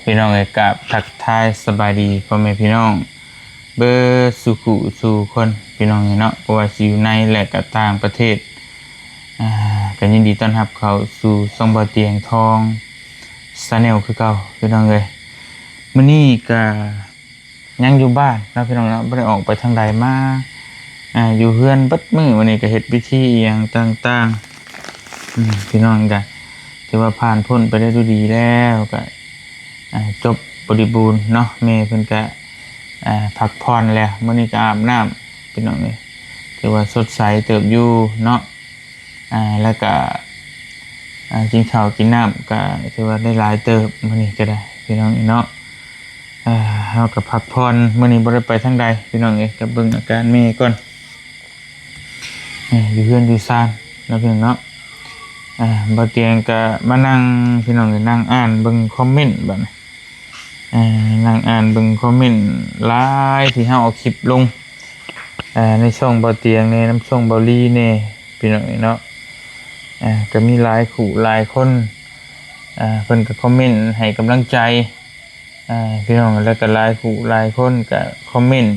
ພີ່ນ້ອງເອີຍ ກາບທັກທາຍສະບາຍດີພໍ່ແມ່ພີ່ນ້ອງເບິດສູ່ຜູ້ສູ່ຄົນ ພີ່ນ້ອງເອີຍເນາະ, ບໍ່ວ່າຊິຢູ່ໃນ ແລະ ກະຕ່າງປະເທດ. ອ່າ ກະຍິນດີຕ້ອນຮັບເຂົ້າສູ່ຊ່ອງບ່າວຕຽງທອງ Channel ຄືເກົ່າ ພີ່ນ້ອງເອີຍ. ມື້ນີ້ກະຍັງຢູ່ບ້ານເນາະ ພີ່ນ້ອງເນາະ, ບໍ່ໄດ້ອອກໄປທາງໃດມາ. ອ່າ ຢູ່ເຮືອນເບິດມື້ ມື້ນີ້ກະເຮັດພິທີອີ່ຫຍັງຕ່າງໆ. ອືມ ພີ່ນ້ອງກະຖືວ່າຜ່ານພົ້ນໄປໄດ້ດ້ວຍດີແລ້ວ ກະ ອ່າ ຈົບບໍລິບູນເນາະ. ແມ່ເພິ່ນກະ ອ່າ ພັກຜ່ອນແລ້ວ, ມື້ນີ້ກະອາບນ້ຳ ພີ່ນ້ອງເອີຍ, ຖືວ່າສົດໃສເຕີບຢູ່ເນາະ. ອ່າ ແລ້ວກະ ອ່າ ກິນເຂົ້າກິນນ້ຳກະຖືວ່າໄດ້ຫຼາຍເຕີບ ມື້ນີ້ກະໄດ້ ພີ່ນ້ອງເນາະ. ອ່າ ເຮົາກະພັກຜ່ອນ ມື້ນີ້ບໍ່ໄດ້ໄປທາງໃດ ພີ່ນ້ອງເອີຍ, ກະເບິ່ງອາການແມ່ກ່ອນ. ເອີ ຢູ່ເຮືອນຢູ່ຊານເນາະ ພີ່ນ້ອງເນາະ. ອ່າ ບ່າວຕຽງກະມານັ່ງ ພີ່ນ້ອງເອີຍ, ນັ່ງອ່ານເບິ່ງຄອມເມັນບາດນີ້. ອ່າ ນັ່ງອ່ານເບິ່ງຄອມເມັນຫຼາຍ ທີ່ເຮົາເອົາຄລິບລົງ ອ່າ ໃນຊ່ອງບ່າວຕຽງແດ່ ນຳຊ່ອງບ່າວລີແດ່ ພີ່ນ້ອງເອີຍເນາະ. ອ່າ ກະມີຫຼາຍຄູ່ຫຼາຍຄົນ ອ່າ ເພິ່ນກະຄອມເມັນໃຫ້ກຳລັງໃຈ ອ່າ ພີ່ນ້ອງ, ແລ້ວກະຫຼາຍຄູ່ຫຼາຍຄົນກະຄອມເມັນ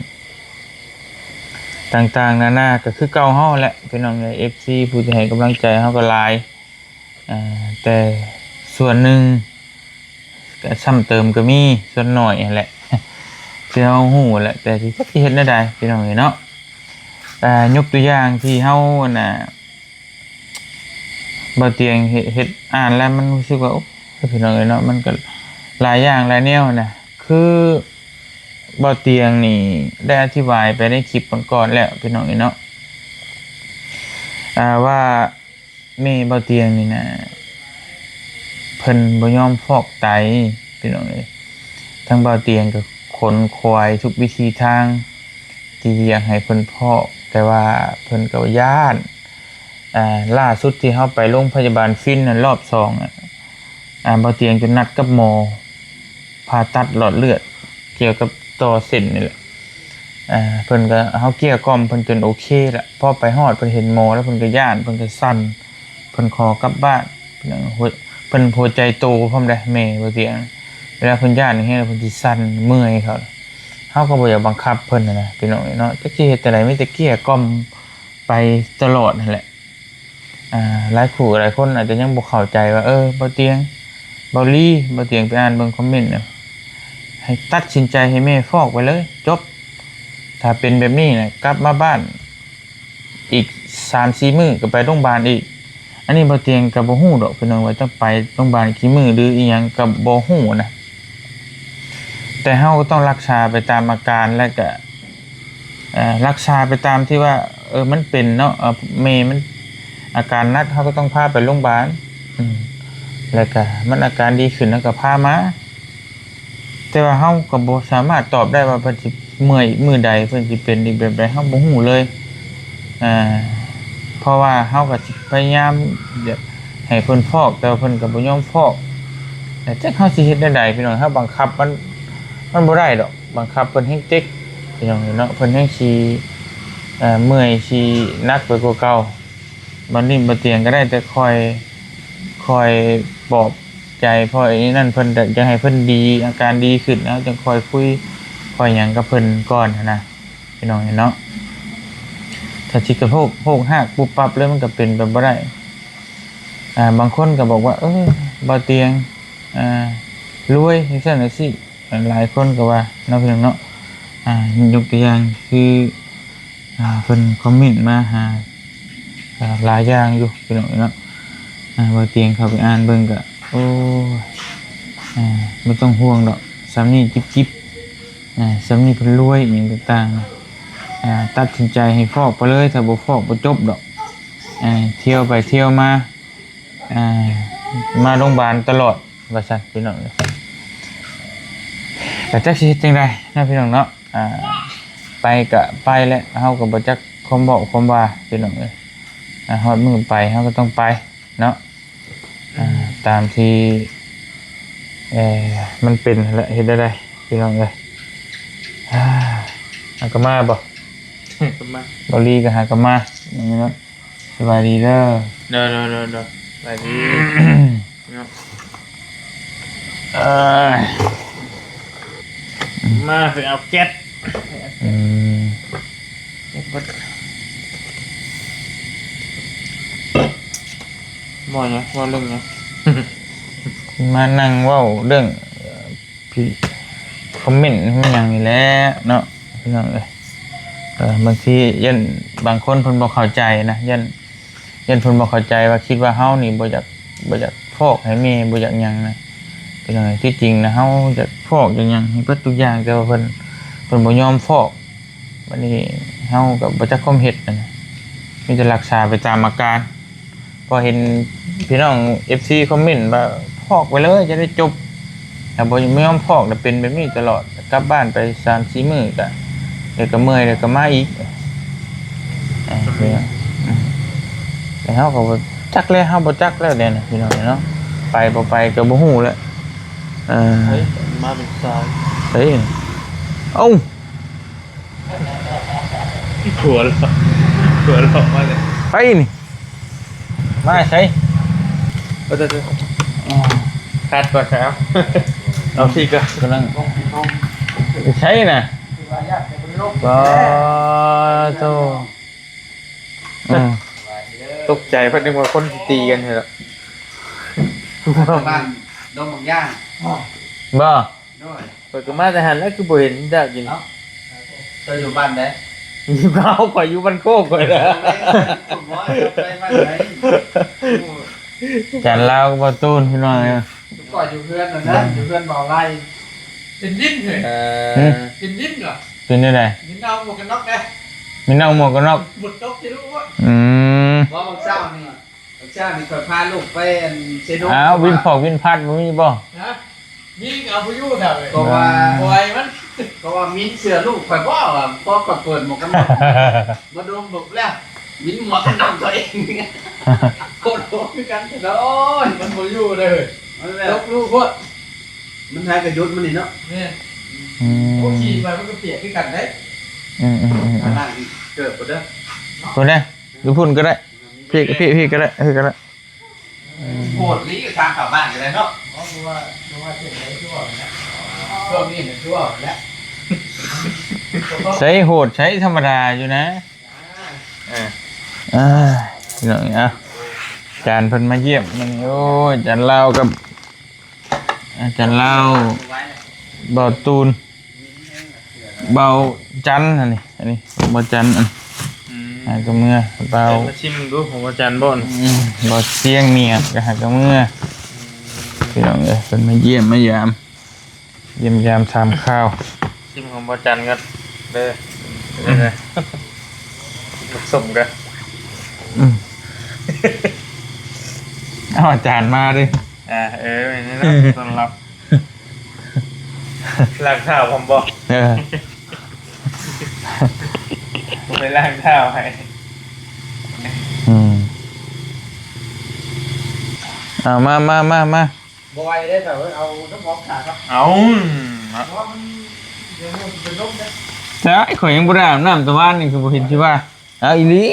ຕ່າງໆນານາ ກະຄືເກົ່າເຮົາແຫຼະ ພີ່ນ້ອງເອີຍ. ເອັຟຊີ ຜູ້ທີ່ໃຫ້ກຳລັງໃຈເຮົາກະຫຼາຍ ອ່າ ແຕ່ສ່ວນໜຶ່ງກະຊ້ຳເຕີມກະມີ ສ່ວນໜ້ອຍຫັ້ນແຫຼະ ທີ່ເຮົາຮູ້ແຫຼະ ແຕ່ທີ່ຈັກຊິເຮັດແນວໃດ ພີ່ນ້ອງເອີຍເນາະ. ອ່າ ຍົກຕົວຢ່າງທີ່ເຮົາ ອັນນ່າ ບ່າວຕຽງເຮັດ ເຮັດ ອ່ານແລ້ວມັນຮູ້ສຶກວ່າ ໂອ້ຍ ພີ່ນ້ອງເອີຍເນາະ, ມັນກະຫຼາຍຢ່າງຫຼາຍແນວນະ. ຄືບ່າວຕຽງນີ້ໄດ້ອະທິບາຍໄປໃນຄລິບກ່ອນໆແລ້ວ ພີ່ນ້ອງເອີຍເນາະ ອ່າ ວ່າແມ່ບ່າວຕຽງນີ້ນະ ເພິ່ນບໍ່ຍອມຟອກໄຕ ພີ່ນ້ອງເອີຍ. ທາງບ່າວຕຽງກະຂົນຂວາຍທຸກວິທີທາງ ທີ່ຢາກໃຫ້ເພິ່ນຟອກ ແຕ່ວ່າເພິ່ນກະຢ້ານ. ອ່າ ລ່າສຸດທີ່ເຮົາໄປໂຮງພະຍາບານຟິນນັ້ນ ຮອບສອງ ອ່າ ບ່າວຕຽງຈົນນັດກັບໝໍຜ່າຕັດຫຼອດເລືອດ ກ່ຽວກັບຕໍ່ເສັ້ນນີ້ແຫຼະ. ອ່າ ເພິ່ນກະ ເຮົາເກ້ຍກ່ອມເພິ່ນຈົນໂອເຄລະ, ພໍໄປຮອດເພິ່ນເຫັນໝໍແລ້ວ ເພິ່ນກະຢ້ານ ເພິ່ນກະສັ່ນ ເພິ່ນຂໍກັບບ້ານ. ເພິ່ນຫົວ ເພິ່ນຫົວໃຈໂຕພ້ອມໃດ໋ ແມ່ບ່າວຕຽງ, ເວລາເພິ່ນຢ້ານແຮງໆ ເພິ່ນຊິສັ່ນເມື່ອຍເຂົາ. ເຮົາກະບໍ່ຢາກບັງຄັບເພິ່ນຫັ້ນນະ ພີ່ນ້ອງເອີຍເນາະ, ຈັກຊິເຮັດຈັ່ງໃດ ມີແຕ່ເກ້ຍກ່ອມໄປຕະຫຼອດຫັ້ນແຫຼະ. ອ່າ ຫຼາຍຄູ່ຫຼາຍຄົນອາດຈະຍັງບໍ່ເຂົ້າໃຈວ່າ ເອີ ບ່າວຕຽງ ບ່າວລີ ບ່າວຕຽງໄປອ່ານເບິ່ງຄອມເມັນນະ ໃຫ້ຕັດສິນໃຈໃຫ້ແມ່ຟອກໄປເລີຍ ຈົບ. ຖ້າເປັນແບບນີ້ນະ ກັບມາບ້ານ ອີກສາມສີ່ມື້ກະໄປໂຮງບານອີກ. ອັນນີ້ບ່າວຕຽງກະບໍ່ຮູ້ດອກ ພີ່ນ້ອງ ວ່າຕ້ອງໄປໂຮງບານກີ່ມື້ ຫຼື ອີ່ຫຍັງກະບໍ່ຮູ້ນະ, ແຕ່ເຮົາກະຕ້ອງລັກສາໄປຕາມອາການ ແລະກະ ເອີ ລັກສາໄປຕາມທີ່ວ່າ ເອີ ມັນເປັນເນາະ. ເອີ ແມ່ມັນອາການໜັກ ເຮົາກະຕ້ອງພາໄປໂຮງບານ ອືມ ແລະກະມັນອາການດີຂຶ້ນ ເຮົາກະພາມາ. ແຕ່ວ່າເຮົາກະບໍ່ສາມາດຕອບໄດ້ວ່າເພິ່ນຊິເມື່ອຍມື້ໃດ ເພິ່ນຊິເປັນອີກແບບໃດ ເຮົາບໍ່ຮູ້ເລີຍ. ອ່າ ເພາະວ່າເຮົາກະຊິພະຍາຍາມຢາກໃຫ້ເພິ່ນຟອກ ແຕ່ວ່າເພິ່ນກະບໍ່ຍອມຟອກ. ແຕ່ຈັກເຮົາຊິເຮັດແນວໃດ ພີ່ນ້ອງ, ເຮົາບັງຄັບມັນ ມັນບໍ່ໄດ້ດອກ, ບັງຄັບເພິ່ນແຮງເຕັກ ພີ່ນ້ອງເນາະ, ເພິ່ນແຮງຊິ ເອີ ເມື່ອຍ ຊິໜັກໄປກວ່າເກົ່າ. ບາດນີ້ບ່າວຕຽງກະໄດ້ແຕ່ຄອຍ ຄອຍປອບໃຈ ເພາະອີ່ນັ້ນເພິ່ນ ຢາກໃຫ້ເພິ່ນດີ ອາການດີຂຶ້ນ ເຮົາຈັ່ງຄ່ອຍຄຸຍຄ່ອຍຫຍັງກັບເພິ່ນກ່ອນຫັ້ນນະ ພີ່ນ້ອງເນາະ. ຖ້າຊິກະໂພກ ໂພກຮາກປຸບປັບເລີຍ ມັນກະເປັນໄປບໍ່ໄດ້. ອ່າ ບາງຄົນກະບອກວ່າ ເອີ ບ່າວຕຽງ ອ່າ ລວຍ ຈັ່ງຊັ້ນຈັ່ງຊີ້ ຫຼາຍຄົນກະວ່າເນາະ ພີ່ນ້ອງເນາະ. ອ່າ ຍົກຕົວຢ່າງຄື ອ່າ ເພິ່ນຄອມເມັນມາຫາ ອ່າ ຫຼາຍຢ່າງຢູ່ ພີ່ນ້ອງເນາະ. ອ່າ ບ່າວຕຽງເຂົ້າໄປອ່ານເບິ່ງກະ ໂອ້ຍ ອ່າ ບໍ່ຕ້ອງຫ່ວງດອກ ສ່ຳນີ້ຈິບໆ ອ່າ ສ່ຳນີ້ເພິ່ນລວຍ ອີ່ຫຍັງຕ່າງໆ. ອ່າ ຕັດສິນໃຈໃຫ້ຟອກໄປເລີຍ, ຖ້າບໍ່ຟອກບໍ່ຈົບດອກ. ອ່າ ທ່ຽວໄປທ່ຽວມາ ອ່າ ມາໂຮງບານຕະຫຼອດ ວ່າຊັ້ນ ພີ່ນ້ອງ. ກະຈັກຊິເຮັດຈັ່ງໃດເນາະ ພີ່ນ້ອງເນາະ. ອ່າ ໄປກະໄປແຫຼະ ເຮົາກະບໍ່ຈັກຄວາມເວົ້າຄວາມວ່າ ພີ່ນ້ອງເອີຍ. ອ່າ ຮອດມື້ໄປເຮົາກະຕ້ອງໄປເນາະ. ອ່າ ຕາມທີ່ ເອີ ມັນເປັນຫັ້ນແຫຼະ ເຮັດແນວໃດ ພີ່ນ້ອງເອີຍ. ອ່າ ຫາກະມາບໍ່? ຫາກະມາ ບ່າວລີກະຫາກະມາເນາະ. ສະບາຍດີເດີ. ໂດຍ ໂດຍ ໂດຍ ໂດຍ ສະບາຍດີເນາະ. ເອີຍ ມາ ໄປເອົາແກັດ ອືມ ແກັດເບິດ ເວົ້າຫຍັງ ເວົ້າເລື່ອງຫຍັງ? ມານັ່ງເວົ້າເລື່ອງ ພີ່ຄອມເມັນອີ່ຫຍັງນີ້ແຫຼະເນາະ ພີ່ນ້ອງເອີຍ. ເອີ ບາງທີຢ້ານບາງຄົນເພິ່ນບໍ່ເຂົ້າໃຈນະ ຢ້ານ ຢ້ານເພິ່ນບໍ່ເຂົ້າໃຈ ວ່າຄິດວ່າເຮົານີ້ບໍ່ຢາກ ບໍ່ຢາກຟອກໃຫ້ແມ່ ບໍ່ຢາກຫຍັງນະ ພີ່ນ້ອງເອີຍ. ທີ່ຈິງນະ ເຮົາຢາກຟອກຢາກຫຍັງໃຫ້ເບິດທຸກຢ່າງ ແຕ່ວ່າເພິ່ນ ເພິ່ນບໍ່ຍອມຟອກ. ບັດນີ້ເຮົາກໍບໍ່ຈັກຄວາມເຮັດນະ ມີແຕ່ຮັກສາໄປຕາມອາການ. ພໍເຫັນພີ່ນ້ອງເອັຟຊີຄອມເມັນວ່າ ຟອກໄປເລີຍຈະໄດ້ຈົບ ຖ້າບໍ່ ບໍ່ຍອມຟອກ ແລ້ວເປັນແບບນີ້ຕະຫຼອດ ກັບບ້ານໄປສາມສີ່ມື້ ກະ ດຽວກໍເມື່ອຍ ດຽວກໍມາອີກ. ເອີ ແຕ່ເຮົາກໍບໍ່ຈັກແລ້ວ ເຮົາບໍ່ຈັກແລ້ວແນວນີ້ ພີ່ນ້ອງເນາະ ໄປບໍ່ໄປກໍບໍ່ຮູ້ແລ້ວ. ເອີ ເອີ ມາເປັນສາຍ ເອີ ເອົ້າ ຫົວເລາະ ຫົວເລາະມາເລີຍ ໄປນີ້ ມາໃສ? ເອີ ເດີໆ ຄັດກ່ອນ ຄັດ ເອົາ ເອົາທີ່ກ່ອນ ກຳລັງ ໄປໃສນະ? ປາໂທ ອືມ ຕົກໃຈ ເພິ່ນນຶກວ່າຄົນຊິຕີກັນຫັ້ນລະ ມາຈາກບ້ານດອງບາງຢ່າງ ບໍ່? ໂດຍ ຂ້ອຍກໍມາແຕ່ຫັ້ນແຫຼະ ຄືບໍ່ເຫັນເຈົ້າກິນ. ເອົ້າ ເຈົ້າຢູ່ບ້ານໃດ? ເອົາ ຂ້ອຍຢູ່ບ້ານໂຄກຂ້ອຍນະ. ຈານລາວກັບບ່າວຕູນ ພີ່ນ້ອງເອີຍ. ຂ້ອຍຢູ່ເຮືອນນັ້ນນະ ຢູ່ເຮືອນບ່າວໄລ ເປັນດິນເຮີ້ຍ. ເອີ ເປັນດິນເນາະ. ເປັນແນວໃດ? ມີເອົາໝວກກັນນັອກເດ້ ມີເອົາໝວກກັນນັອກ ຝົນຕົກຊິລຸ. ອືມ ວ່າມື້ເຊົ້ານີ້ ເຊົ້ານີ້ຂ້ອຍພາລູກໄປອັນເຊໂນ. ອ້າວ ວິນພອກວິນພັດບໍ່ມີບໍ່? ຮະ? ມີກໍເອົາບໍ່ຢູ່ແທ້ເວີຍ ກໍວ່າ ອ່າ ປ່ອຍມັນ ກໍວ່າມິນເສື້ອລູກຂ້ອຍບໍ່ວ່າ ພໍຂ້ອຍເປີດໝວກກັນນັອກມາດົມເບິ່ງແລ້ວ ມິນໝວກກັນນັອກຕົວເອງ ໂຄດໂຫດຄືກັນ. ໂອ້ຍ ມັນບໍ່ຢູ່ເດີ ມັນແບບ ຕົກລູກໂພດ ມັນຫາກະຢຸດມັນນີ້ເນາະ. ແມ່ນ ອືມ ໂອ້ ຂີ່ໄປມັນກໍປຽກຄືກັນເດ້. ອືມໆໆ ລ້າງເກີບພຸ້ນເດີ ພຸ້ນເດ້ ຢູ່ພຸ້ນກໍໄດ້ ພີ້ ພີ້ ພີ້ກໍໄດ້ ພີ້ກໍໄດ້. ອືມ ໂພດລີ້ທາງເຂົ້າບ້ານກໍໄດ້ເນາະ ເພາະວ່າ ເພາະວ່າເປັນໄດ້ທົ່ວແລ້ວ ພວກນີ້ມັນທົ່ວແລ້ວ ໃຊ້ໂຫດ ໃຊ້ທຳມະດາຢູ່ນະ. ອ່າ ອ່າ ພີ່ນ້ອງເອີຍ ອາຈານເພິ່ນມາຢ້ຽມມື້ນີ້. ໂອ້ຍ ອາຈານລາວກັບ ອາຈານລາວ ບ່າວຕູນ ບ່າວຈັນ ອັນນີ້ ອັນນີ້ບ່າວຈັນ ອັນ ອືມ ຫາກໍເມືອ ບ່າວ ໃຫ້ມາຊິມເບິ່ງດູ ຂອງບ່າວຈັນບໍ່? ອືມ ບ່າວສຽງເມຍກໍຫາກໍເມືອ. ອືມ ພີ່ນ້ອງເອີຍ ເພິ່ນມາຢ້ຽມມາຢາມ ຢ້ຽມຢາມຖາມຂ່າວ. ຊິມຂອງບ່າວຈັນກ່ອນເດີ ເປັນຈັ່ງໃດ? ມັນສົ້ມເດີ. ອືມ ເອົາອາຈານມາເດີ. ອ່າ ເອີ ແມ່ນແລ້ວ ຕ້ອນຮັບ ລ້າງເທົ້າພ້ອມບໍ່? ເອີ ໄປລ້າງເທົ້າໃຫ້. ອືມ ເອົາ ມາ ມາ ມາ ມາ. ບໍ່ໄຫວເດ້ ຖ້າເອົານ້ຳຫອມສາດເນາະ. ເອົາ ເນາະ ເພາະວ່າມັນ ດຽວມັນຊິເປັນລົມເດ້. ຈ້າຍ ຂ້ອຍຍັງບໍ່ໄດ້ອາບນ້ຳແຕ່ວານນີ້ ຄືບໍ່ເຫັນຊິວ່າ. ເອົາອີ່ຫຼີ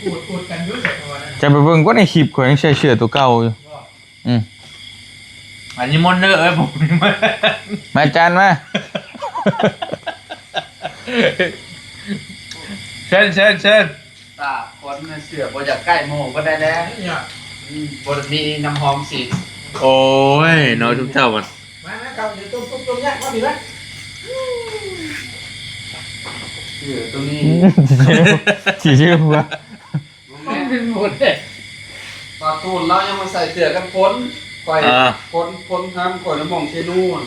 ອວດ ອວດກັນຢູ່ ແຕ່ວ່ານັ້ນ ຈະໄປເບິ່ງກ່ອນໃນຄລິບ ຂ້ອຍຍັງໃສ່ເສື້ອຕົວເກົ່າຢູ່. ບໍ່ ອືມ ອັນນີ້ມົນເດີ ເອີຍ ບໍ່ມີມັນ ມາ ຈານມາ ເຊີນ ເຊີນ ເຊີນ. ຕາຄົນເສື້ອບໍ່ຢາກໃກ້ໝູ່ປານໃດແລ້ວ. ອືມ ບໍ່ໄດ້ມີນ້ຳຫອມສີດ. ໂອ້ຍ ເນາະ ທຸກເຈົ້າມັນ ມາ ມາ ເຂົ້າ ເດີ ຕົ້ມ ຕົ້ມ ຕົ້ມຍາກ ມາ ພີ່ ມາ. ເສື້ອຕົວນີ້ ຊິຊື່ວ່າ ມັນເປັນໝົດເດ້. ປາຕູນລາວຍັງມາໃສ່ເສື້ອກັນຝົນ ຂ້ອຍ ອ່າ ຝົນ ຝົນຫ້າມຂ້ອຍນະ ໝ່ອງເຊນູນ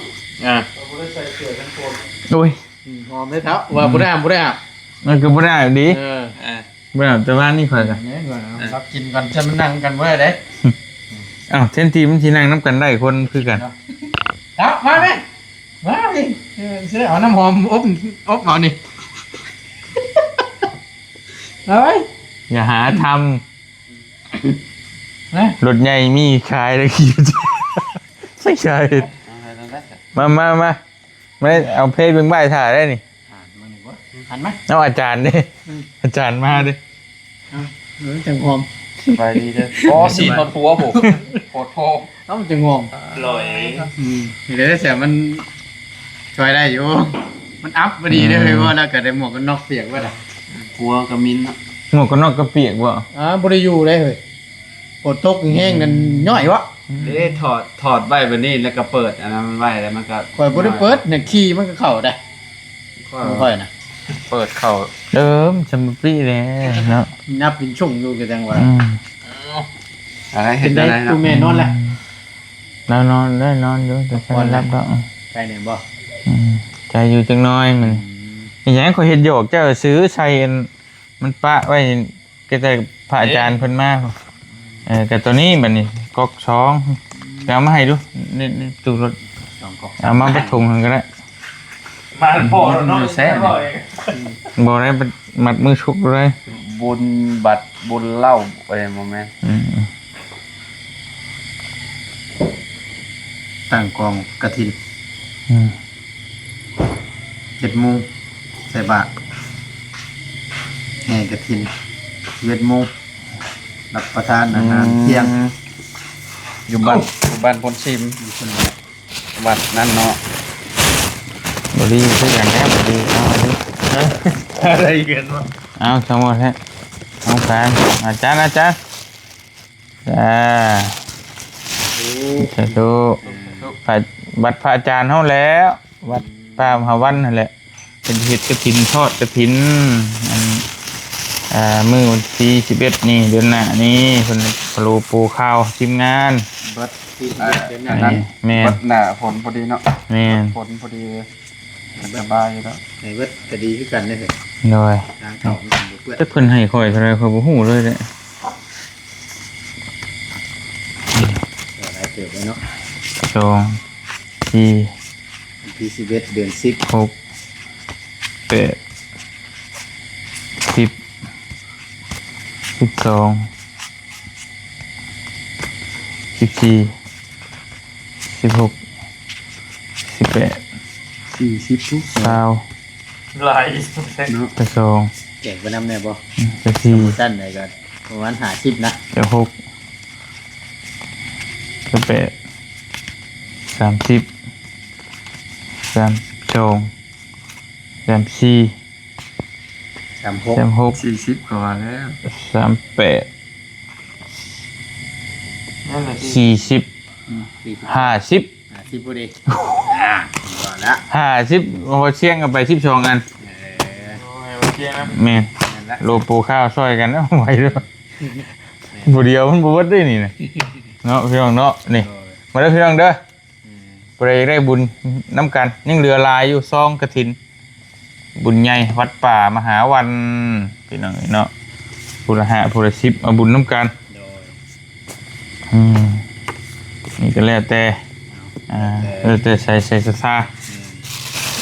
ອ່າ ຂ້ອຍບໍ່ໄດ້ໃສ່ເສື້ອກັນຝົນ. ໂອ້ຍ ອືມ ຫອມເດ້ເຖົ້າ ວ່າ ອືມ ບໍ່ໄດ້ອາບ ບໍ່ໄດ້ອາບ ມັນກໍບໍ່ໄດ້ອາບດີ. ເອີ ອ່າ ບໍ່ໄດ້ອາບ ແຕ່ວ່ານີ້ຂ້ອຍກໍ ແມ່ນວ່າ ອ່າ ເຮົາກິນກ່ອນ ຈະມານັ່ງກັນບໍ່ໄດ້ເດ້. ອ້າວ ແທນທີ່ມັນຊິນັ່ງນຳກັນໄດ້ຄົນຄືກັນ. ເອົາ ມາແມ່ ມາພີ່ ເອີ ຊິໄດ້ເອົານ້ຳຫອມອົບ ອົບເອົານີ້ ເອົາໄວ້ ຢ່າຫາທຳ ນະ ລົດໃຫຍ່ມີຂາຍແລ້ວ ຂີ່ ໃສ່ໃສ່ ມາ ມາ ມາ ມາ ເອົາເພເບິ່ງປ້າຍຖ້າໄດ້ນີ້. ອ່ານມານີ້ບໍ່ ຫັນມາ ເອົາອາຈານເດ້ ອືມ ອາຈານມາເດ້. ເອົາ ເອີ ຈັ່ງຫອມ ສະບາຍດີເດີ. ອໍ ສີດຮອດຫົວພຸ້ນ ໂພດໂພ. ເອົ້າ ມັນຈະງ່ວງ ອາ ລອຍ. ອືມ ນີ້ເດ້ ແຊມມັນຊ່ວຍໄດ້ຢູ່ ມັນອັບພໍດີເດ້. ອືມ ເຮີ້ຍ ວ່າແລ້ວກໍໄດ້ໝວກກັນນັອກປຽກໄວ້ລະ ຫົວກໍມິນເນາະ. ໝວກກັນນັອກກໍປຽກບໍ່? ອາ ບໍ່ໄດ້ຢູ່ເດ້ເຮີ້ຍ ຝົນຕົກແຮງໆນັ້ນ ອືມ ຍ້ອຍວະ. ເດ້ ຖອດ ຖອດໄວ້ບັດນີ້ ແລ້ວກໍເປີດອັນນັ້ນໄວ້ ແລ້ວມັນກໍ ຂ້ອຍບໍ່ໄດ້ເປີດ ຍັງຂີ່ມັນກໍເຂົ້າໄດ້. ຂ້ອຍ ຂ້ອຍນະ ເປີດເຂົ້າ ເອີ ມັນຈະບໍ່ປີ້ແຫຼະເນາະ ນັບເປັນຊຸ່ງຢູ່ ກໍຈັ່ງວ່າ. ອືມ ອາ ເຮັດແນວໃດເນາະ? ເປັນໃດ ຜູ້ແມ່ນອນແລ້ວ? ອືມ ລາວນອນໄດ້ ນອນຢູ່ ແຕ່ບໍ່ທັນໄດ້ຫຼັບດອກ. ໃກ້ແນ່ບໍ່? ອືມ ໃກ້ຢູ່ຈັກໜ້ອຍມັນ. ອືມ ອີຫຍັງ ຂ້ອຍເຮັດຫຍອກເຈົ້າຊື່ ໃສ່ອັນ ມັນປະໄວ້ ກໍແຕ່ພະອາຈານເພິ່ນມາ. ເອີ ກໍຕົວນີ້ບັດນີ້ ກອກສອງ ໄປເອົາມາໃຫ້ດູ ໃນ ໃນຕູ້ລົດ ສອງກອກ ເອົາມາປະຖົງຫັ້ນກໍໄດ້. ມາພໍແລ້ວເນາະ ຢູ່ໃສ? ບໍ່ໄດ້ມັດມືສຸກເລີຍ. ບຸນບັດ ບຸນເຫຼົ້າ ເອີຍ ບໍ່ແມ່ນ. ອືມ ຕັ້ງກອງກະຖິນ. ອືມ ເຈັດໂມງໃສ່ບາດ ແຫ່ກະຖິນ ສິບເອັດໂມງ ຮັບປະທານອາຫານ ອືມ ທ່ຽງ. ຢູ່ບ້ານ ໂອ້ ຢູ່ບ້ານໂພນຊີມ ຢູ່ພຸ້ນແຫຼະ ວັດນັ້ນເນາະ. ບໍ່ດີຄືກັນແທ້ ບໍ່ດີ ເອົາດີ ອະ ໄດ້ເງິນບໍ່? ເອົາ ສະໝົດແທ້ ຂອງການ ອາຈານ ອາຈານ. ສາ ໂອ້ ສາທຸ ສາທຸ. ພະ ວັດພະອາຈານເຮົາແຫຼະ ວັດ ອືມ ພະມະຫາວັນຫັ້ນແຫຼະ ເພິ່ນເຮັດກະຖິນ ທອດກະຖິນ ອັນ ເອີ ມື້ວັນທີສິບເອັດນີ້ ເດືອນໜ້ານີ້ ເພິ່ນ ພະໂລໂປຂ່າວທີມງານ ວັດທີສິບເອັດ ເດືອນໜ້ານີ້. ແມ່ນ ວັດໜ້າຝົນພໍດີເນາະ. ແມ່ນ ຝົນພໍດີເລີຍ ສະບາຍຢູ່ແລ້ວ. ໃຫ້ເບິດກໍດີຄືກັນເດ້. ໂດຍ ທາງເຂົ້າມັນບໍ່ເປື້ອນ. ແຕ່ເພິ່ນໃຫ້ຂ້ອຍເທົ່າໃດ ຂ້ອຍບໍ່ຮູ້ເລີຍເດ້. ກໍຫຼາຍເຕີບແລ້ວເນາະ ສອງ ສີ່ ວັນທີສິບເອັດ ເດືອນສິບ ຫົກ ແປດ ສິບ ສິບສອງ ສິບສີ່ ສິບຫົກ ສິບແປດ ສີ່ສິບ ຊາວ ຫຼາຍເນາະ ກະສອງ ແຈກໄປນຳແດ່ບໍ່? ອືມ ກະສີ່ ຊັ້ນໃດກໍປະມານຫ້າສິບນະ ກະຫົກ ກະແປດ ສາມສິບ ສາມສອງ ສາມສີ່ ສາມຫົກ ສາມຫົກ ສີ່ສິບກໍວ່າແລ້ວ ສາມແປດ ນັ້ນແຫຼະ ສີ່ສິບ ອືມ ສີ່ສິບ ຫ້າສິບ ຫ້າສິບພໍດີ ອ່າ ວ່າແລ້ວ ຫ້າສິບ ບໍ່ສຽງກັນໄປສິບສອງອັນ. ເອີ ໂອ້ຍ ບໍ່ສຽງນະ ແມ່ນ ນັ້ນແຫຼະ ໂລໂປຂ່າວຊ່ອຍກັນເນາະ ໄວເດີ ຜູ້ດຽວມັນບໍ່ເບິດເດ້ນີ້ນະ ເນາະ ພີ່ນ້ອງເນາະ. ນີ້ ໂດຍ ມາເດີພີ່ນ້ອງເດີ ອືມ ຜູ້ໃດຢາກໄດ້ບຸນນຳກັນ ຍັງເຫຼືອຫຼາຍຢູ່ ຊອງກະຖິນ ບຸນໃຫຍ່ວັດປ່າມະຫາວັນ ພີ່ນ້ອງເອີຍເນາະ ຜູ້ລະຫ້າ ຜູ້ລະສິບ ເອົາບຸນນຳກັນ. ໂດຍ ອືມ ນີ້ກໍແລ້ວແຕ່ ອ່າ ແລ້ວແຕ່ ແລ້ວແຕ່ໃສ ໃສສັດທາ.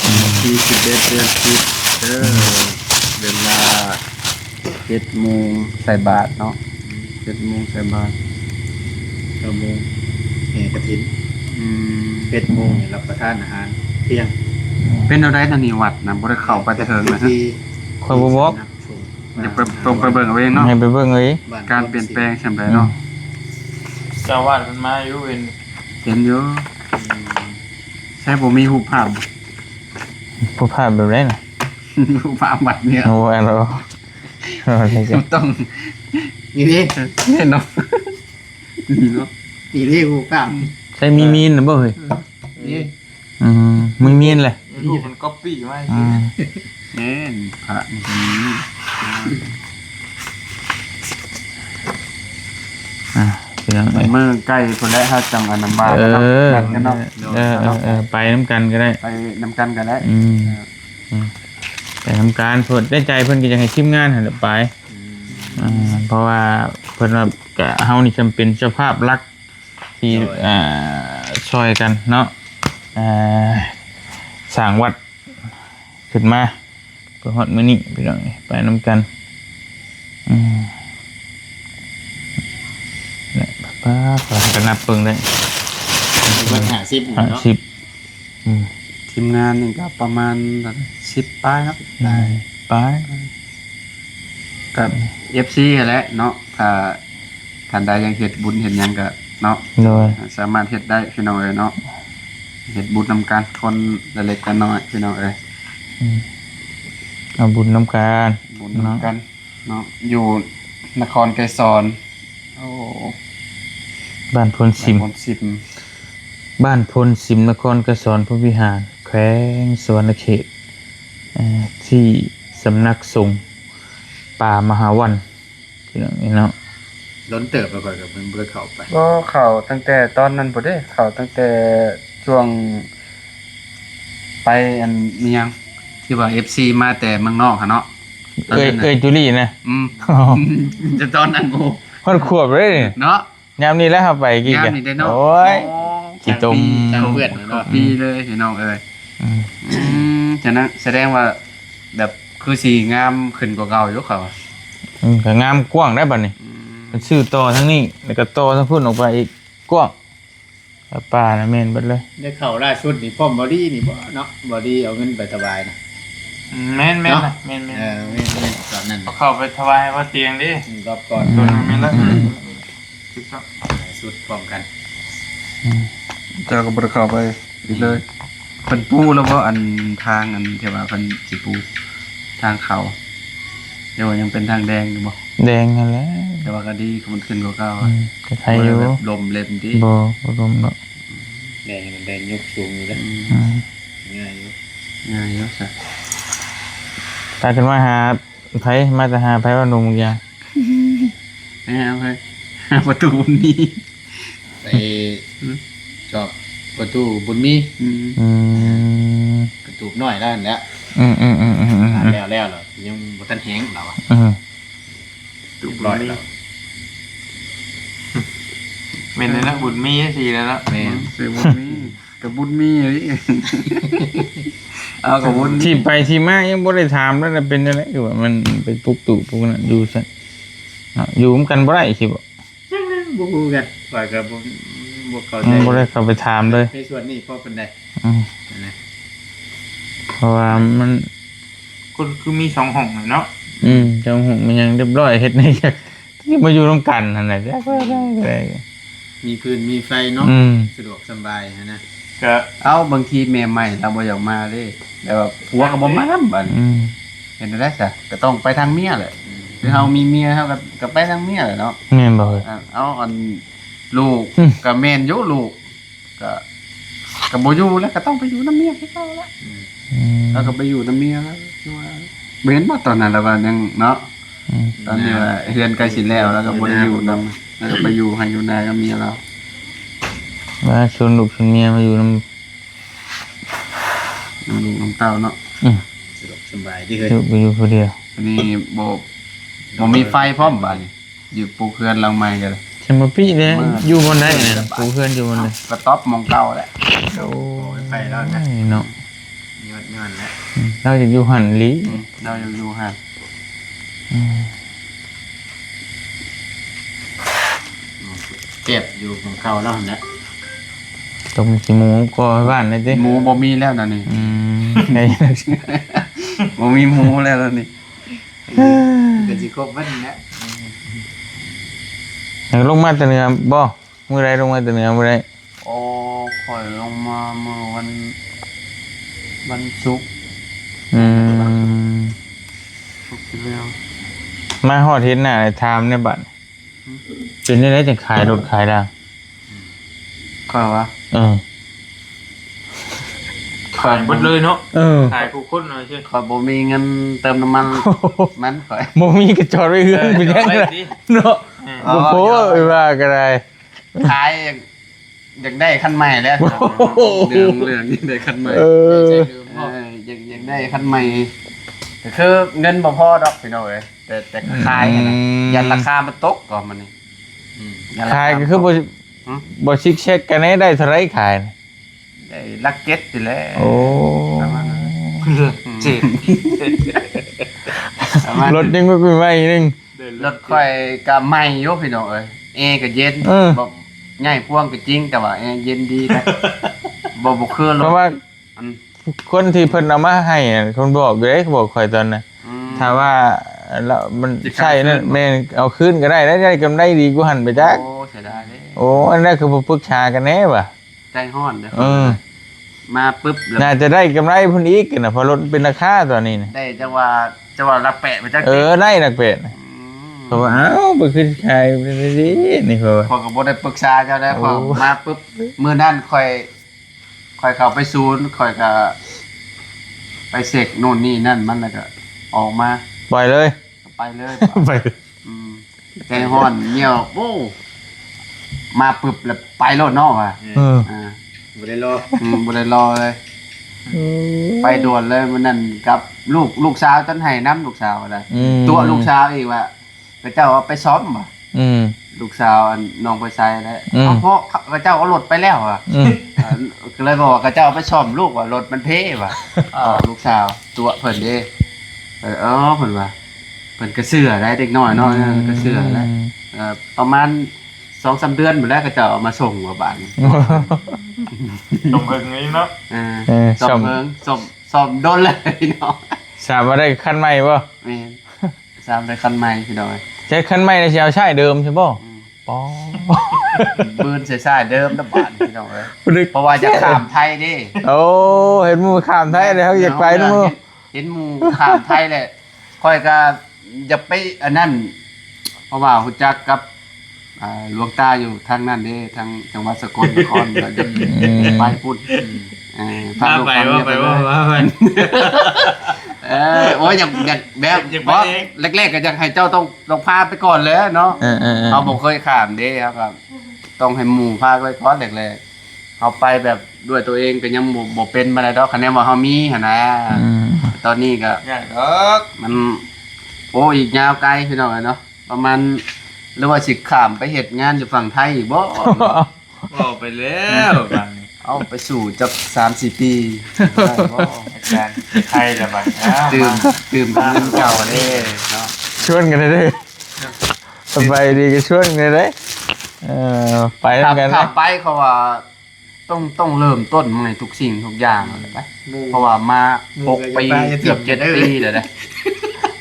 ແມ່ນ ວັນທີສິບເອັດ ເດືອນສິບເດີ ອືມ ເວລາ ເຈັດໂມງໃສ່ບາດເນາະ ເຈັດໂມງໃສ່ບາດ ເກົ້າໂມງແຫ່ກະຖິນ ອືມ ເຈັດໂມງນີ້ຮັບປະທານອາຫານທ່ຽງ. ເປັນແນວໃດນະນີ້ ວັດນະ ບໍ່ໄດ້ເຂົ້າໄປແຕ່ເຫິງນະ ທີ່ ຂ້ອຍບໍ່ບອກ ຢາກໄປ ຕ້ອງໄປເບິ່ງເອົາເອງເນາະ ໃຫ້ໄປເບິ່ງເອົາເອງ ການປ່ຽນແປງສ່ຳໃດເນາະ. ອືມ ເຈົ້າອາວາດເພິ່ນມາຢູ່ເຫັນ ເຫັນຢູ່ ອືມ ໃຊ້ບໍ່ມີຮູບພາບ ຮູບພາບແບບໃດນະ? ຮູບພາບວັດນີ້ ໂອ້ ອັນ ຕ້ອງ ນີ້ເດ້ ນີ້ເນາະ ນີ້ເນາະ ນີ້ເດ້ຮູບພາບ ໃຊ້ມີມີນນະບໍ່ເຮີ້ຍ? ນີ້ ອືມ ມີມີນແຫຼະ ຮູບມັນກັອບປີ້ມາ ອືມ ແມ່ນ ພະນີ້ກໍມີ ອ່າ ພີ່ນ້ອງເອີຍ ມື້ໃກ້ພຸ້ນແຫຼະ ເຮົາຈັ່ງອັນນັ້ນມາ ເອີ ກັນເນາະ ນັດກັນເນາະ ເອີ ເອີ ເອີ ໄປນຳກັນກໍໄດ້ ໄປນຳກັນກໍໄດ້ ອືມ ເອີ ອືມ ໄປນຳກັນ ເພິ່ນໃນໃຈເພິ່ນກໍຢາກໃຫ້ທີມງານຫັ້ນແຫຼະໄປ ອືມ ອ່າ ເພາະວ່າເພິ່ນວ່າກະ ເຮົານີ້ຈຳເປັນເຈົ້າພາບຫຼັກທີ່ ໂດຍ ອ່າ ຊ່ອຍກັນເນາະ ອ່າ ສ້າງວັດຂຶ້ນມາ ເພື່ອຮອດມື້ນີ້ ພີ່ນ້ອງເອີຍ ໄປນຳກັນ ອືມ ແລະ ປ້າ ກໍນັບເບິ່ງໄດ້ ເບິດຫ້າສິບ ຫ້າສິບ ເນາະ ອືມ ທີມງານນີ້ກໍປະມານສິບປາຍເນາະ ອືມ ປາຍ ກໍ ອືມ ເອັຟຊີຫັ້ນແຫຼະເນາະ ຖ້າ ຄັນໃດຢາກເຮັດບຸນເຮັດຫຍັງກໍເນາະ ໂດຍ ສາມາດເຮັດໄດ້ພີ່ນ້ອງເອີຍເນາະ ເຮັດບຸນນຳກັນ ຄົນລະເລັກລະນ້ອຍພີ່ນ້ອງເອີຍ ອືມ ເອົາບຸນນຳກັນ ບຸນນຳກັນເນາະ ເນາະ ຢູ່ນະຄອນໄກສອນ ໂອ້ ບ້ານໂພນສິມ ບ້ານໂພນສິມ ບ້ານໂພນສິມ ນະຄອນໄກສອນພົມວິຫານ ແຂວງສະຫວັນນະເຂດ ເອີ ທີ່ສຳນັກສົງປ່າມະຫາວັນ ພີ່ນ້ອງເອີຍເນາະ ດົນເຕີບແລ້ວ ຂ້ອຍກໍບໍ່ໄດ້ເຂົ້າໄປ ບໍ່ ເຂົ້າຕັ້ງແຕ່ຕອນນັ້ນພຸ້ນເດ້ ເຂົ້າຕັ້ງແຕ່ຊ່ວງໄປ ອັນ ອີຫຍັງ ທີ່ວ່າເອັຟຊີມາແຕ່ເມືອງນອກຫັ້ນເນາະ ເອີຍ ເອີຍ ຈູລີນະ ອືມ ແຕ່ຕອນນັ້ນ ໂອ້ ຮອດຂວບເລີຍເນາະ ຍາມນີ້ແຫຼະເຮົາໄປກີ້ ຍາມນີ້ເດ້ເນາະ ໂອ້ຍ ໂອ້ ຂີ້ຕົມ ທາງເພື່ອນເນາະ ປີເລີຍພີ່ນ້ອງເອີຍ ອືມ ອືມ ສະແດງວ່າ ແບບຄືຊິງາມຂຶ້ນກວ່າເກົ່າຢູ່ເຂົາວ່າ ອືມ ກໍງາມກວ້າງໄດ໋ບັດນີ້ ອືມ ມັນຊື້ຕໍ່ທາງນີ້ ແລ້ວກໍຕໍ່ທາງພຸ້ນອອກໄປອີກ ກວ້າງ ແລ້ວປ່ານະແມ່ນເບິດເລີຍ ໄດ້ເຂົ້າລ່າສຸດນີ້ພ້ອມບໍດີນີ້ບໍ່ເນາະ ບໍດີເອົາເງິນໄປຖວາຍນະ ອືມ ແມ່ນໆ ເນາະ ແມ່ນໆ ເອີ ແມ່ນໆ ຕອນນັ້ນ ເຂົ້າໄປຖວາຍໃຫ້ພໍ່ຕຽງເດ້ ອືມ ຮອບກ່ອນ ອືມ ຕອນນັ້ນແມ່ນລະ ອືມ ຖືກຕ້ອງ ຫຼາຍສຸດພ້ອມກັນ ອືມ ເຈົ້າກໍບໍ່ໄດ້ເຂົ້າໄປອີກເລີຍ ເພິ່ນປູແລ້ວບໍ່ ອັນທາງ ອັນທີ່ວ່າເພິ່ນຊິປູທາງເຂົ້າ ຫຼືວ່າຍັງເປັນທາງແດງຢູ່ບໍ່ ແດງຫັ້ນແຫຼະ ແຕ່ວ່າກໍດີ ມັນຂຶ້ນກວ່າເກົ່າ ອືມ ກໍໄຄຢູ່ ບໍ່ໄດ້ແບບລົມເລັນຕິ ບໍ່ ບໍ່ລົມດອກ ແດງ ແດງຍົກສູງຢູ່ເດ້ ອືມ ອືມ ງ່າຍຢູ່ ງ່າຍຢູ່ຊະ ຕາຂຶ້ນມາຫາ ໃຜ ມາແຕ່ຫາໃຜວ່າໜຸ່ມຢາ ໄປຫາໃຜ ຫາປະຕູບຸນມີ ໄປ ອືມ ຈອບປະຕູບຸນມີ ອືມ ອືມ ປະຕູນ້ອຍລະຫັ້ນແຫຼະ ອືມໆໆໆ ແລ້ວ ແລ້ວ ແລ້ວ ຍັງບໍ່ທັນແຫ້ງລາວອະ ອືມ ປະຕູ ຮຽບຮ້ອຍແລ້ວ ແມ່ນແລ້ວນະ ບຸນມີຈັ່ງຊີ້ແລ້ວເນາະ ແມ່ນ ອືມ ຊື່ບຸນມີ ກໍບຸນມີອີ່ຫຼີ ເອົາ ກໍບຸນ ທີ່ໄປທີ່ມາຍັງບໍ່ໄດ້ຖາມເລີຍ ເປັນຈັ່ງໃດ ຄືວ່າມັນໄປປຸກຕູປຸກນັ້ນຢູ່ຊັ້ນເນາະ ຢູ່ນຳກັນບໍ່ໄດ້ຊິບໍ່ ຈັກແລ້ວ ບໍ່ຮູ້ຄືກັນ ຂ້ອຍກໍບໍ່ ບໍ່ເຂົ້າໃຈ ອືມ ບໍ່ໄດ້ເຂົ້າໄປຖາມເລີຍ ໃນສ່ວນນີ້ພໍປານໃດ ອືມ ນະ ເພາະວ່າມັນ ກໍຄືມີສອງຫ້ອງແຫຼະເນາະ ອືມ ສອງຫ້ອງມັນຍັງຮຽບຮ້ອຍ ເຮັດໃນ ຄືມາຢູ່ນຳກັນຫັ້ນແຫຼະ ຈັກວ່າໄດ້ ມີຟືນມີໄຟເນາະ ອືມ ສະດວກສະບາຍຫັ້ນນະ ກະ ເອົ້າ ບາງທີແມ່ໃໝ່ລາວບໍ່ຢາກມາເດ້ ແບບວ່າຜົວກໍບໍ່ມານຳບັດນີ້ ອືມ ເຮັດແນວໃດຊະ ກໍຕ້ອງໄປທາງເມຍແຫຼະ ອືມ ຄືເຮົາມີເມຍ ເຮົາກໍ ກໍໄປທາງເມຍແຫຼະເນາະ ແມ່ນບໍ່ເອີຍ ເອີ ເອົາ ອັນ ລູກ ອືມ ກໍແມ່ນຢູ່ ລູກ ກໍ ກໍບໍ່ຢູ່ແລ້ວ ກໍຕ້ອງໄປຢູ່ນຳເມຍຄືເກົ່າແຫຼະ ອືມ ອືມ ລາວກໍໄປຢູ່ນຳເມຍແລ້ວ ຄືວ່າ ບໍ່ເຫັນບໍ່ຕອນນັ້ນລາວວ່າຍັງເນາະ ອືມ ຕອນນີ້ວ່າເຮືອນໃກ້ຊິແລ້ວ ລາວກໍບໍ່ໄດ້ຢູ່ນຳ ລາວກໍໄປຢູ່ໄຮ່ຢູ່ນາກັບເມຍລາວ ວ່າຊວນລູກຊວນເມຍມາຢູ່ນຳ ນຳລູກນຳເຕົ້າເນາະ ອືມ ສະດວກສະບາຍເດ້ເຮີ້ຍ ຢູ່ ຢູ່ຜູ້ດຽວ ອັນນີ້ບໍ່ ບໍ່ມີໄຟພ້ອມບາດນີ້ ຢູ່ປູເຮືອນຫຼັງໃໝ່ກໍໄດ້ ສະມາປິເດ້ ຢູ່ບ່ອນໃດນັ້ນ ປູເຮືອນຢູ່ບ່ອນໃດ ກະຕອບໝ່ອງເກົ່າແຫຼະ ໂອ້ຍ ໄປແລ້ວນະ ໂອ້ຍເນາະ ຍ້ອນ ຍ້ອນແຫຼະ ອືມ ລາວຢາກຢູ່ຫັ້ນອີ່ຫຼີ ອືມ ລາວຢາກຢູ່ຫັ້ນ ອືມ ແຊບຢູ່ໝ່ອງເກົ່າແລ້ວຫັ້ນແຫຼະ ຕົ້ມຂີ້ໝູກໍບ້ານໄດ້ຕິ ໝູບໍ່ມີແລ້ວນະນີ້ ອືມ ບໍ່ມີໝູແລ້ວນະນີ້ ກໍຊິຄົບເບິດແຫຼະ ອືມ ລົງມາແຕ່ເໜືອບໍ່? ມື້ໃດລົງມາແຕ່ເໜືອມື້ໃດ? ອໍ ຂ້ອຍລົງມາມື້ວັນ ວັນສຸກ ອືມ ສຸກທີ່ແລ້ວ ມາຮອດເຫັນໜ້າແລ້ວຖາມແດ່ບັດ ເປັນຈັ່ງໃດຈັ່ງຂາຍລົດຂາຍລາ? ຂ້ອຍຫວາ? ເອີ ຂາຍເບິດເລີຍເນາະ ເອີ ຂາຍຄູ່ຄົນເອົາຊື່ ຂ້ອຍບໍ່ມີເງິນເຕີມນ້ຳມັນ ມັນ ຂ້ອຍ ບໍ່ມີກໍຈອດໄວ້ເຮືອນ ເອີ ໄປແລ້ວ ຈອດໄວ້ຕິ ເນາະ ເອີ ບໍ່ພໍ ເອີ ວ່າກໍໄດ້ ຂາຍ ຢາກໄດ້ຄັນໃໝ່ແລ້ວ ໂອ້ໂຫ ເລື່ອງ ເລື່ອງຢາກໄດ້ຄັນໃໝ່ ເອີ ເອີ ຢາກ ຢາກໄດ້ຄັນໃໝ່ ກໍຄືເງິນບໍ່ພໍດອກພີ່ນ້ອງເອີຍ ແຕ່ ແຕ່ຂາຍຫັ້ນນະ ອືມ ຢ້ານລາຄາມັນຕົກກໍມັນນີ້ ອືມ ຢ້ານລາຄາ ຂາຍກໍຄືບໍ່ ຫຶ? ບໍ່ຊິກແຊັກກັນ ໄດ້ເທົ່າໃດຂາຍ? ໄດ້ຫຼັກເຈັດນີ້ແຫຼະ ໂອ້ ປະມານນັ້ນ ເຈັດ ປະມານນັ້ນ ລົດຍັງບໍ່ໄຫວໜຶ່ງ ລົດຂ້ອຍກໍໃໝ່ຢູ່ພີ່ນ້ອງເອີຍ ແອກໍເຢັນ ເອີ ບໍ່ ໃຫຍ່ພວງກໍຈິງ ແຕ່ວ່າແອເຢັນດີນະ ບໍ່ ບໍ່ຄືລົດ ເພາະວ່າ ອັນ ຄົນທີ່ເພິ່ນເອົາມາໃຫ້ນະ ເພິ່ນບອກຢູ່ເດ້ ບອກຂ້ອຍຕອນນັ້ນ ອືມ ຖ້າວ່າ ແລ້ວມັນໃຊ້ນັ້ນ ແມ່ນ ເອົາຄືນກໍໄດ້ ໄດ້ ໄດ້ກຳໄລດີກວ່າຫັ້ນໄປຈັກ. ໂອ້ ເສຍດາຍເດ້. ໂອ້ ອັນນັ້ນຄືບໍ່ປຶກສາກັນແດ່ວະ. ໃຈຮ້ອນເດ້. ເອີ ມາປຶບແລ້ວ ໜ້າຈະໄດ້ກຳໄລພຸ້ນອີກນະ ເພາະລົດເປັນລາຄາຕອນນີ້ນະ. ໄດ້ຈັກວ່າ ຈັກວ່າຫຼັກແປດໄປຈັກ. ເອີ ໄດ້ຫຼັກແປດນະ. ອືມ ເພາະວ່າ ອ້າວ ໄປຂຶ້ນຂາຍນີ້ ເພາະວ່າ ຂ້ອອຍກໍບໍ່ໄດ້ປຶກສາເຈົ້າໄດ໋. ໂອ້ ຂ້ອຍມາປຶບ ມື້ນັ້ນຂ້ອຍ ຂ້ອຍເຂົ້າໄປສູນ ຂ້ອຍກໍໄປເຊັກໂນ່ນນີ້ນັ້ນມັນ ແລ້ວກໍອອກມາ ປ່ອຍເລີຍ ໄປເລີຍ. ໄປ ອືມ ໃຈຮ້ອນ ເມຍ ໂອ້ ມາປຶບແລ້ວໄປໂລດເນາະວ່າ. ເອີ ອ່າ ບໍ່ໄດ້ລໍ. ອືມ ບໍ່ໄດ້ລໍເລີຍ. ໂອ້ ໄປດ່ວນເລີຍມື້ນັ້ນກັບລູກ ລູກສາວ ຈົນໄຫ້ນຳລູກສາວກໍໄດ້. ອືມ ຕົວະລູກສາວອີກວ່າ ເຂົາເຈົ້າເອົາໄປສ້ອມວ່າ. ອືມ ລູກສາວອັນນ້ອງໄປໃສ່ແລ້ວ. ອືມ ເພາະເຂົາເຈົ້າເອົາລົດໄປແລ້ວວ່າ. ອືມ ເອີ ກໍເລີຍບອກວ່າ ເຂົາເຈົ້າເອົາໄປສ້ອມລູກວ່າ ລົດມັນເພວ່າ. ເອີ ບອກລູກສາວ ຕົວະເພິ່ນເດ້. ເອີ ເອີ ເພິ່ນວ່າ ເພິ່ນກໍເຊື່ອໄດ໋ ເດັກນ້ອຍເນາະ. ອືມ ກໍເຊື່ອໄດ໋. ເອີ ປະມານສອງສາມເດືອນພຸ້ນແຫຼະ ເຂົາເຈົ້າເອົາມາສົ່ງວ່າບາດນີ້. ສົມເພິ່ງນີ້ເນາະ. ເອີ ເອີ ສົມເພິ່ງ ສົມ ສົມດົນເລີຍພີ່ນ້ອງ. ສາມວ່າໄດ້ຄັນໃໝ່ບໍ່? ແມ່ນ. ສາມໄດ້ຄັນໃໝ່ພີ່ນ້ອງເອີຍ. ໃຊ້ຄັນໃໝ່ແລ້ວຊິເອົາໃຊ້ເດີມໃຊ່ບໍ່? ອືມ ອໍ ບືນໃສ່ໃຊ້ເດີມນະບາດນີ້ພີ່ນ້ອງເອີຍ. ເພາະວ່າຈະຂ້າມໄທເດ້. ໂອ້ ເຫັນໝູ່ຂ້າມໄທແລ້ວ ເຮົາຢາກໄປນຳໝູ່. ເຫັນ ເຫັນໝູ່ຂ້າມໄທແລ້ວ ຂ້ອຍກໍຢາກໄປອັນນັ້ນ ເພາະວ່າຮູ້ຈັກກັບ ອ່າ ຫຼວງຕາຢູ່ທາງນັ້ນເດ້ ທາງຈັງຫວັດສະກົນນະຄອນ ກໍຢາກໄປພຸ້ນ. ອືມ ເອີ ພາລູກພາເມຍໄປເລີຍ. ເອີ ໂອ້ຍ ຢາກ ຢາກແບບ ຢາກໄປເອງ. ແລກໆກໍຢາກໃຫ້ເຈົ້າຕ້ອງ ຕ້ອງພາໄປກ່ອນແຫຼະເນາະ. ເອີໆໆ ເຮົາບໍ່ເຄີຍຂ້າມເດ້ ເຮົາກໍຕ້ອງໃຫ້ໝູ່ພາໄປກ່ອນແລກໆ. ເຮົາໄປແບບດ້ວຍຕົວເອງກໍຍັງບໍ່ ບໍ່ເປັນປານໃດດອກ ຄັນແນວວ່າເຮົາມີຫັ້ນນະ. ອືມ ຕອນນີ້ກໍຍາກດອກ ມັນ ໂອ້ ອີກຍາວໄກພີ່ນ້ອງເອີຍເນາະ. ປະມານ ຫຼືວ່າຊິຂ້າມໄປເຮັດງານຢູ່ຝັ່ງໄທອີກບໍ່? ເວົ້າໄປແລ້ວບາດນີ້ ເອົາໄປສູ້ຈັກສາມສີ່ປີ ໄດ້ບໍ່? ອາຈານໄທລະບາດ ຕື່ມ ຕື່ມກັບເງິນເກົ່າເດ້ເນາະ. ຊວນກັນເດີ ສະບາຍດີກໍຊວນກັນເດີ. ເອີ ໄປນຳກັນ ຖ້າໄປ ເພາະວ່າ ຕ້ອງ ຕ້ອງເລີ່ມຕົ້ນໃໝ່ທຸກສິ່ງທຸກຢ່າງແລ້ວໄປ. ໝູ່ ເພາະວ່າມາຫົກປີ ເກືອບເຈັດປີແລ້ວເດ້.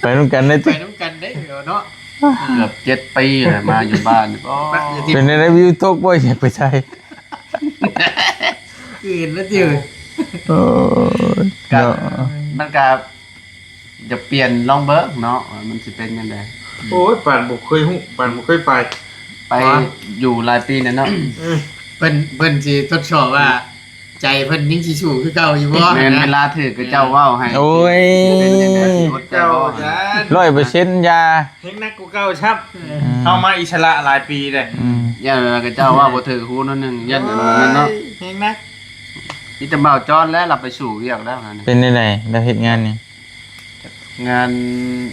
ໄປນຳກັນເດ້ ໄປນຳກັນເດ້ເນາະ. ເກືອບເຈັດປີແລ້ວມາຢູ່ບ້ານ. ໂອ້ ເປັນແນວໃດ ວິວຕົກບໍ່? ຢາກໄປໃສ? ຄືເຫັນແລ້ວຕິ. ໂອ້ຍ ກໍ ເນາະ ມັນກໍ ຢາກປ່ຽນລອງເບິ່ງເນາະ ວ່າມັນຊິເປັນຈັ່ງໃດ. ໂອ້ຍ ປານບໍ່ເຄີຍຮູ້ ປານບໍ່ເຄີຍໄປ ໄປຢູ່ຫຼາຍປີແລ້ວເນາະ. ເອີ ເພິ່ນ ເພິ່ນຊິທົດສອບວ່າ ໃຈເພິ່ນຍັງຊິສູ້ຄືເກົ່າຢູ່ບໍ່? ແມ່ນ ເວລາຖືກເຂົາເຈົ້າເວົ້າໃຫ້ ໂອ້ຍ ເປັນຈັ່ງໃດ ຊິອົດໃຈບໍ່? ເຈົ້າ ຮ້ອຍເປີເຊັນ ຢ່າ ແຮງໜັກກວ່າເກົ່າຊ້ຳ. ເອີ ອືມ ເຮົາມາອິດສະຫຼະຫຼາຍປີເດ້. ອືມ ຢ້ານວ່າເຂົາເຈົ້າເວົ້າບໍ່ຖືກຫູໜ້ອຍໜຶ່ງ ຢ້ານອັນນັ້ນເນາະ. ໂອ້ຍ ແຮງໜັກ. ມີແຕ່ບ່າວຈອນແຫຼະ ລາວໄປສູ້ວຽກແລ້ວ. ເປັນແນວໃດລາວເຮັດງານນີ້? ງານ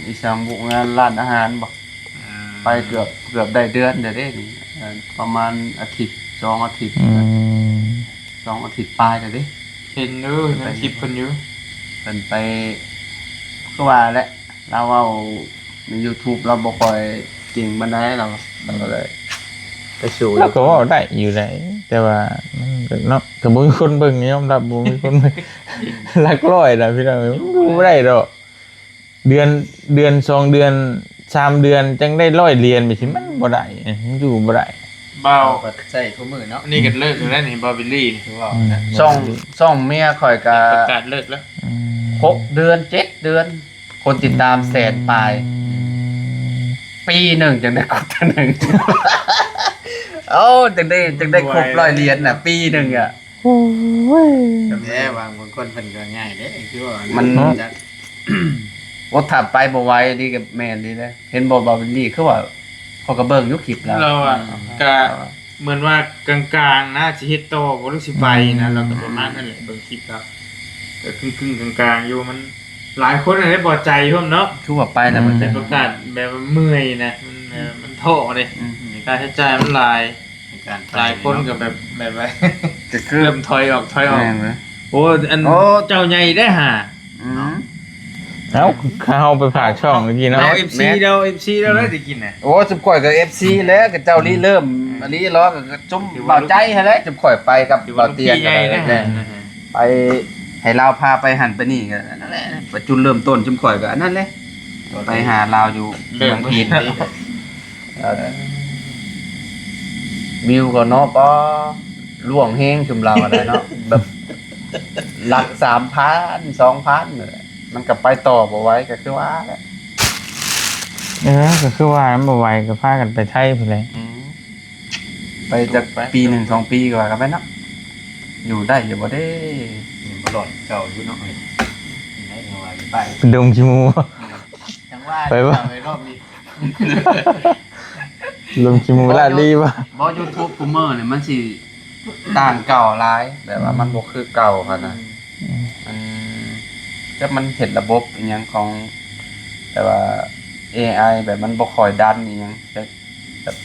ອີຫຍັງບຸ ງານຮ້ານອາຫານບໍ? ອືມ ໄປເກືອບ ເກືອບໄດ້ເດືອນແລ້ວເດ້ນີ້ ເອີ ປະມານອາທິດ ສອງອາທິດ. ອືມ ສອງອາທິດປາຍແລ້ວເດ້. ເຫັນຢູ່ ເຫັນຄລິບເພິ່ນຢູ່. ເພິ່ນໄປ ຄືວ່າແຫຼະ ລາວເວົ້າໃນຢູທູບ ລາວບໍ່ຄ່ອຍເກັ່ງປານໃດ ລາວ ລາວກໍເລີຍໄປສູ້. ລາວກໍເວົ້າໄດ້ຢູ່ໃດ ແຕ່ວ່າມັນກໍເນາະ ກໍບໍ່ມີຄົນເບິ່ງ ຍອມຮັບບໍ່ມີຄົນເບິ່ງ. ຫຼັກຮ້ອຍນະພີ່ນ້ອງ ມັນຢູ່ບໍ່ໄດ້ດອກ. ເດືອນ ເດືອນສອງເດືອນ ສາມເດືອນ ຈັ່ງໄດ້ຮ້ອຍຫຼຽນ ແບບນີ້ມັນບໍ່ໄດ້ ມັນຢູ່ບໍ່ໄດ້. ບ່າວ ກໍໃຊ້ທຸກມື້ເນາະ. ນີ້ກໍເລີກແລ້ວນີ້ ບ່າວບິລລີນີ້ ຄືວ່າ ອືມ ຊ່ອງ ຊ່ອງເມຍຂ້ອຍກໍປະກາດເລີກແລ້ວ. ອືມ ຫົກເດືອນ ເຈັດເດືອນ ຄົນຕິດຕາມແສນປາຍ. ອືມ ປີໜຶ່ງຈັ່ງໄດ້ຄົບເທື່ອໜຶ່ງ. ໂອ້ ຈັ່ງໄດ້ ຈັ່ງໄດ້ຄົບຮ້ອຍຫຼຽນນະ ປີໜຶ່ງອະ. ໂອ້ຍ ແຕ່ວ່າບາງຄົນເພິ່ນກໍງ່າຍເດ້ ຄືວ່າມັນ ເນາະ ຈັກ ໂອ້ ຖ້າໄປບໍ່ໄຫວນີ້ກໍແມ່ນດີເດ້. ເຫັນບໍ່ ບ່າວບິລລີ ຄືວ່າ ຂ້ອຍກໍເບິ່ງຢູ່ຄລິບລາວ ລາວອະ ອືມ ກະເໝືອນວ່າກາງໆນະ ຊິເຮັດຕໍ່ບໍ່ ຫຼືຊິໄປນະ. ອືມ ລາວກໍປະມານນັ້ນແຫຼະ ເບິ່ງຄລິບລາວ ກໍກຶ່ງໆກາງໆຢູ່. ມັນຫຼາຍຄົນໄດ້ບໍ່ໃຈພ້ອມເນາະ ຄືວ່າໄປແລ້ວ ອືມ ບໍ່ໃຈ ປະກາດແບບວ່າເມື່ອຍນະ ມັນ ອືມ ມັນທໍ້ເດ້. ອືມ ຄ່າໃຊ້ຈ່າຍມັນຫຼາຍ ໃນການໄປ ຫຼາຍຄົນກໍແບບ ແບບວ່າ ກໍຄືເລີ່ມຖອຍອອກ ຖອຍອອກ. ແມ່ນເວີຍ ໂອ້ ອັນ ໂອ້ ເຈົ້າໃຫຍ່ເດ້ຫາ. ອືມ ເອົ້າ ເຮົາໄປຝາກຊ່ອງຕະກີ້ເນາະ ເອັຟຊີ ແມ່ນ ເດີ ເອັຟຊີ ເດີ ອືມ ຕະກີ້ນະ. ໂອ້ ຊຸມຂ້ອຍກໍເອັຟຊີແຫຼະ ກໍເຈົ້າລິເລີ່ມ ອືມ ອາລີເນາະ ກໍຊຸມ ຖືວ່າ ບ່າວໃຈຫັ້ນແຫຼະ ຊຸມຂ້ອຍໄປກັບ ຖືວ່າ ບ່າວຕຽນ ໃຫຍ່ ກໍໄດ້ ເດ້ ແຫຼະ ອືມ ໄປໃຫ້ລາວພາໄປຫັ້ນໄປນີ້ ກໍນັ້ນແຫຼະ ປະຈຸດເລີ່ມຕົ້ນ ຊຸມຂ້ອຍກໍອັນນັ້ນແຫຼະ. ໄປຫາລາວຢູ່ເມືອງຈີນ ເອີ ວິວກໍເນາະ ປ້າ ຫຼວງແຮງຊຸມລາວກໍໄດ້ເນາະ ແບບຫຼັກສາມພັນ ສອງພັນ ນັ້ນແຫຼະ ມັນກໍໄປຕໍ່ບໍ່ໄຫວ ກໍຄືວ່າແຫຼະ ເອີ ກໍຄືວ່າມັນບໍ່ໄຫວ ກໍພາກັນໄປໄທພຸ້ນແຫຼະ ອືມ ໄປຈັກ ໄປ ປີໜຶ່ງ ສອງປີກໍວ່າກັນໄປເນາະ ຢູ່ໄດ້ຢູ່ບໍ່ເດ້ ຍັງບໍ່ລອດເກົ່າຢູ່ເນາະ ເອີ ໄດ້ວ່າໄປ ດົງຂີ້ໝູ່ ຈັ່ງວ່າ ໄປບໍ່ ໄປລອບນີ້ ລົມຂີ້ໝູ່ລາດລີບໍ່? ບໍ່ YouTube ກູເມີນີ້ມັນຊິຕ່າງເກົ່າຫຼາຍ ແບບວ່າມັນບໍ່ຄືເກົ່າຫັ້ນນະ ອືມ ມັນ ຈັກມັນເຮັດລະບົບອີ່ຫຍັງຂອງ ແບບວ່າ ເອໄອ ແບບມັນບໍ່ຄ່ອຍດັນອີ່ຫຍັງ ແບບ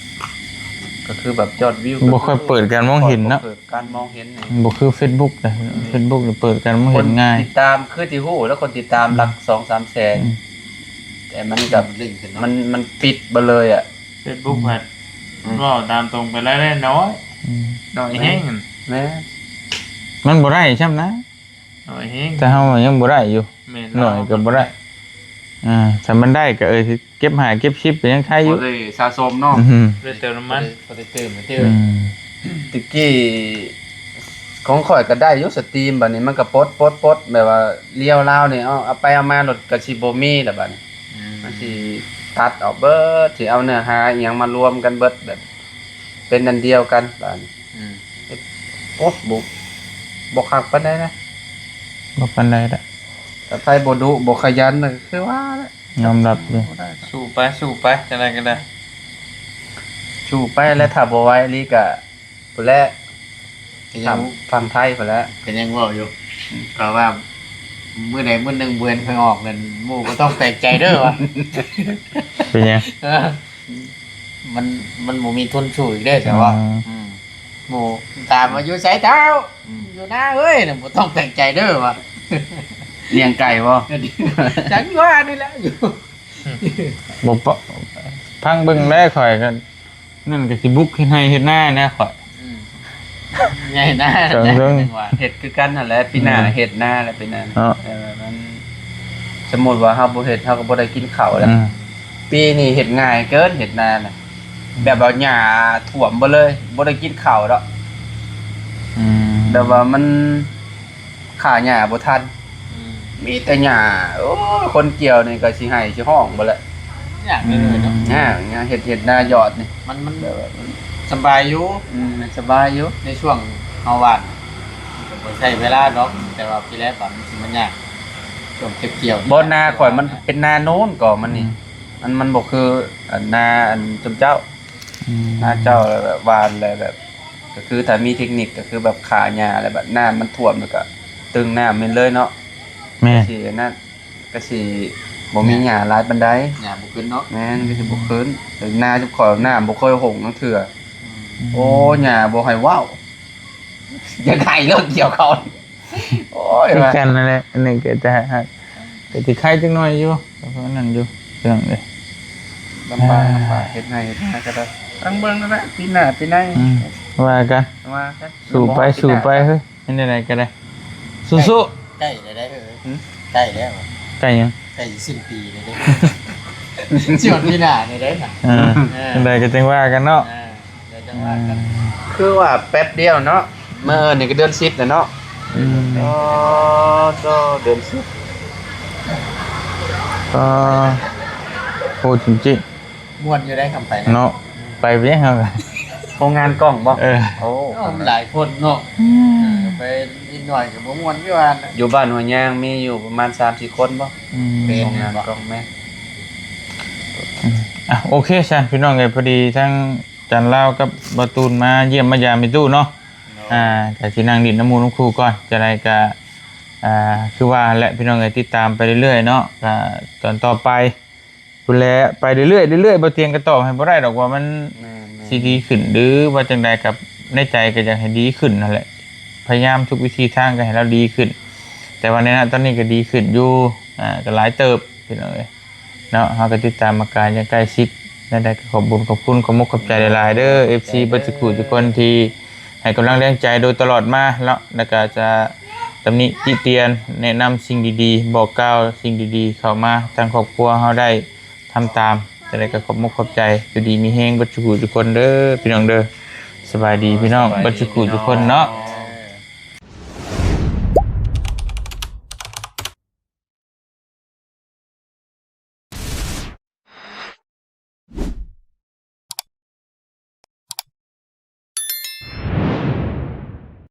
ກໍຄືແບບຍອດວິວ ບໍ່ຄ່ອຍເປີດການມອງເຫັນເນາະ ເປີດການມອງເຫັນນີ້ ບໍ່ຄື Facebook ນະ ອືມ Facebook ນີ້ເປີດການມອງເຫັນງ່າຍ ຄົນຕິດຕາມຄືທີ່ຮູ້ແລ້ວ ຄົນຕິດຕາມຫຼັກ ອືມ ສອງສາມແສນ ອືມ ແຕ່ມັນກໍ ມັນ ມັນປິດເບິດເລີຍອະ Facebook ອືມ ພັດ ອືມ ເວົ້າຕາມຕົງໄປແລ້ວໄດ້ນ້ອຍ ອືມ ນ້ອຍແຮງ ແມ່ນ ມັນບໍ່ໄດ້ຊ້ຳນະ ນ້ອຍແຮງ ແຕ່ເຮົາຍັງບໍ່ໄດ້ຢູ່ ແມ່ນ ນ້ອຍກໍບໍ່ໄດ້ ອ່າ ຖ້າມັນໄດ້ກໍ ເອີ ເກັບຫ້າເກັບສິບກໍຍັງໄຄຢູ່ ພໍໄດ້ສະສົມເນາະ ອືມ ໄດ້ເຕີມນ້ຳມັນ ພໍໄດ້ຕື່ມ ອືມ ແຕ່ກີ້ຂອງຂ້ອຍກໍໄດ້ຢູ່ສະຕຣີມ ບາດນີ້ມັນກໍປົດໆໆ ແບບວ່າລຽວລາວນີ້ ເອົາ ເອົາໄປເອົາມາໂລດກໍຊິບໍ່ມີແລ້ວບາດນີ້ ອືມ ມັນຊິຕັດອອກເບິດ ຊິເອົາເນື້ອຫາອີ່ຫຍັງມາລວມກັນເບິດ ແບບເປັນອັນດຽວກັນບາດນີ້ ອືມ ເຮັດ ໂອ້ ບໍ່ ບໍ່ຄັກປານໃດນະ ບໍ່ປານໃດລະ ແຕ່ໃຜບໍ່ດຸບໍ່ຂະຫຍັນນະ ຄືວ່າແຫຼະ ຍອມຮັບຢູ່ ບໍ່ໄດ້ ສູ້ໄປ ສູ້ໄປ ຈັ່ງໃດກໍໄດ້ ສູ້ໄປແຫຼະ ຖ້າບໍ່ໄຫວອີ່ຫຼີກໍພຸ້ນແຫຼະ ກໍຍັງ ຝັ່ງໄທພຸ້ນແຫຼະ ກໍຍັງເວົ້າຢູ່ ອືມ ກໍວ່າມື້ໃດມື້ໜຶ່ງບໍ່ເຫັນຂ້ອຍອອກນັ້ນ ໝູ່ບໍ່ຕ້ອງແປກໃຈເດີ້ວ່າ ເປັນຫຍັງ? ເອີ ມັນ ມັນບໍ່ມີທຶນສູ້ອີກເດ້ ແຕ່ວ່າ ອືມ ອືມ ໝູ່ຖາມວ່າຢູ່ໃສເຈົ້າ? ອືມ ຢູ່ນາເອີຍ ບໍ່ຕ້ອງແປກໃຈເດີ້ວ່າ ລ້ຽງໄກ່ບໍ່? ຈັກວ່ານີ້ແຫຼະຢູ່ ບໍ່ປະ ຟັງເບິ່ງແລ້ວ ຂ້ອຍກໍ ນັ້ນກໍຊິບຸກເຮັດໄຮ່ເຮັດນານະຂ້ອຍ ອືມ ໃຫຍ່ນາ ເຊິ່ງໆ ເຮັດຄືກັນຫັ້ນແຫຼະ ປີໜ້າ ອືມ ເຮັດນາແຫຼະ ປີໜ້າ ເນາະ ແຕ່ວ່າມັນ ສົມມຸດວ່າເຮົາບໍ່ເຮັດ ເຮົາກໍບໍ່ໄດ້ກິນເຂົ້າແຫຼະ ອືມ ປີນີ້ເຮັດງ່າຍເກີນ ເຮັດນານະ ແບບວ່າຫຍ້າຖ້ວມເບິດເລີຍ ບໍ່ໄດ້ກິນເຂົ້າດອກ ອືມ ແບບວ່າມັນ ຂ້າຫຍ້າບໍ່ທັນ ອືມ ມີແຕ່ຫຍ້າ ໂອ້ຍ ຄົນກ່ຽວນີ້ກໍຊິໄຫ້ຊິຮ້ອງເບິດແຫຼະ ຍາກເລີຍເນາະ ອືມ ຍາກ ຍາກ ເຮັດ ເຮັດນາຍອດນີ້ ມັນ ມັນ ແບບວ່າ ສະບາຍຢູ່ ອືມ ມັນສະບາຍຢູ່ ໃນຊ່ວງເຮົາຫວ່ານ ມັນກໍບໍ່ໃຊ້ເວລາດອກ ແຕ່ວ່າປີແລກມັນຊິມາຍາກ ຊ່ວງເກັບກ່ຽວນີ້ ບໍ່ ນາຂ້ອຍມັນເປັນນາໂນນກໍມັນນີ້ ອືມ ມັນ ມັນບໍ່ຄື ອັນ ນາ ອັນ ຊຸມເຈົ້າ ອືມ ນາເຈົ້າແບບຫວ່ານແລ້ວແບບ ກໍຄືຖ້າມີເທັກນິກກໍຄືແບບຂ້າຫຍ້າແລ້ວແບບນ້ຳມັນຖ້ວມແລ້ວກໍຕຶງນ້ຳແມ່ນເລີຍເນາະ ແມ່ນ ກໍຊິອັນນັ້ນ ກໍຊິບໍ່ມີຫຍ້າຫຼາຍປານໃດ ຫຍ້າບໍ່ຂຶ້ນເນາະ ແມ່ນ ກໍຊິບໍ່ຂຶ້ນ ແຕ່ນາຈຸມຂ້ອຍນ້ຳບໍ່ເຄີຍຫົງຈັກເທື່ອ ອືມ ໂອ້ ຫຍ້າບໍ່ໃຫ້ເວົ້າ ຢາກໄຫ້ໂລດກ່ຽວເຂົ້າ ໂອ້ຍ ຄືກັນນັ້ນແຫຼະ ອັນນີ້ກໍຈະ ກໍຊິໄຄຈັກໜ້ອຍຢູ່ ກໍພໍນັ້ນຢູ່ ພີ່ນ້ອງເອີຍ ລຳບາກ ລຳບາກ ເຮັດໄຮ່ເຮັດນາກໍໄດ້ ຟັງເບິ່ງນັ້ນແຫຼະ ປີໜ້າປີໃນ ອືມ ວ່າກັນ ວ່າກັນ ສູ້ໄປ ສູ້ໄປເຮີ້ຍ ເຮັດແນວໃດກໍໄດ້ ສູ້ໆ ໃກ້ແລ້ວເດີເຮີ້ຍ ຫຶ? ໃກ້ແລ້ວ ໃກ້ຫຍັງ? ໃກ້ສິ້ນປີແລ້ວເດ້ ຊິຮອດປີໜ້ານີ້ເດ້ນະ ເອີ ເອີ ຈັ່ງໃດກໍຈັ່ງວ່າກັນເນາະ ເອີ ແລ້ວຈັ່ງວ່າກັນ ຄືວ່າແປັບດຽວເນາະ ມື້ນີ້ກໍເດືອນສິບແລ້ວເນາະ ອືມ ອໍ ໂຕ ເດືອນສິບ ກໍໂຫດຈິງໆ ມ່ວນຢູ່ໄດ໋ ຄັນໄປນະ ເນາະ ໄປເວຍເຮົາ ໂຮງງານກ້ອງບໍ່? ເອີ ໂອ້ ເອົາ ມັນຫຼາຍຄົນເນາະ ອືມ ເອີ ໄປນິດໜ້ອຍກໍບໍ່ມ່ວນຄືວ່ານະ ຢູ່ບ້ານຫົວຍາງມີຢູ່ປະມານສາມສີ່ຄົນບໍ່? ອືມ ແມ່ນ ໂຮງງານກ້ອງ ແມ່ນ ອືມ ອ່ະ ໂອເຄຊັ້ນ ພີ່ນ້ອງເອີຍ ພໍດີທັງ ຈັນລາວກັບບ່າວຕູນມາຢ້ຽມມາຢາມແມ່ຕູ້ເນາະ ໂດຍ ອ່າ ກະຊິນັ່ງຫຼິ້ນນຳໝູ່ນຳຄູ່ກ່ອນ ຈັ່ງໃດກະ ອ່າ ຄືວ່າແຫຼະ ພີ່ນ້ອງເອີຍ ຕິດຕາມໄປເລື້ອຍໆເນາະ ກະຕອນຕໍ່ໄປພຸ້ນແຫຼະ ໄປເລື້ອຍໆ ເລື້ອຍໆ ບໍ່ຕຽງກະຕອບໃຫ້ບໍ່ໄດ້ດອກວ່າມັນ ແມ່ນໆ ຊິດີຂຶ້ນ ຫຼືວ່າຈັ່ງໃດ ກັບໃນໃຈກະຢາກໃຫ້ດີຂຶ້ນຫັ້ນແຫຼະ ພະຍາຍາມທຸກວິທີທາງກະໃຫ້ລາວດີຂຶ້ນ ແຕ່ວ່າໃນນະຕອນນີ້ກະດີຂຶ້ນຢູ່ ອ່າ ກະຫຼາຍເຕີບ ພີ່ນ້ອງເອີຍ ເນາະ ເຮົາກໍຕິດຕາມອາການຢ່າງໃກ້ຊິດ ແນວໃດກໍຂອບບຸນຂອບຄຸນ ຂອບມຸກຂອບໃຈຫຼາຍໆເດີ ເອັຟຊີ ເບິດສຸຂູທຸກຄົນທີ່ໃຫ້ກຳລັງແຮງໃຈໂດຍຕະຫຼອດມາເນາະ ແລ້ວກໍຈະ ຕຳໜິຕິຕຽນ ແນະນຳສິ່ງດີໆ ບອກກ່າວສິ່ງດີໆ ເຂົ້າມາທາງຄອບຄົວເຮົາໄດ້ ທຳຕາມ. ຈັ່ງໃດກໍຂອບມຸກຂອບໃຈ ຢູ່ດີມີແຮງເບິດສູ່ຜູ້ທຸກຄົນເດີ ພີ່ນ້ອງເດີ. ສະບາຍດີພີ່ນ້ອງ ສະບາຍດີ ເບິດສູ່ຜູ້ທຸກຄົນເນາະ.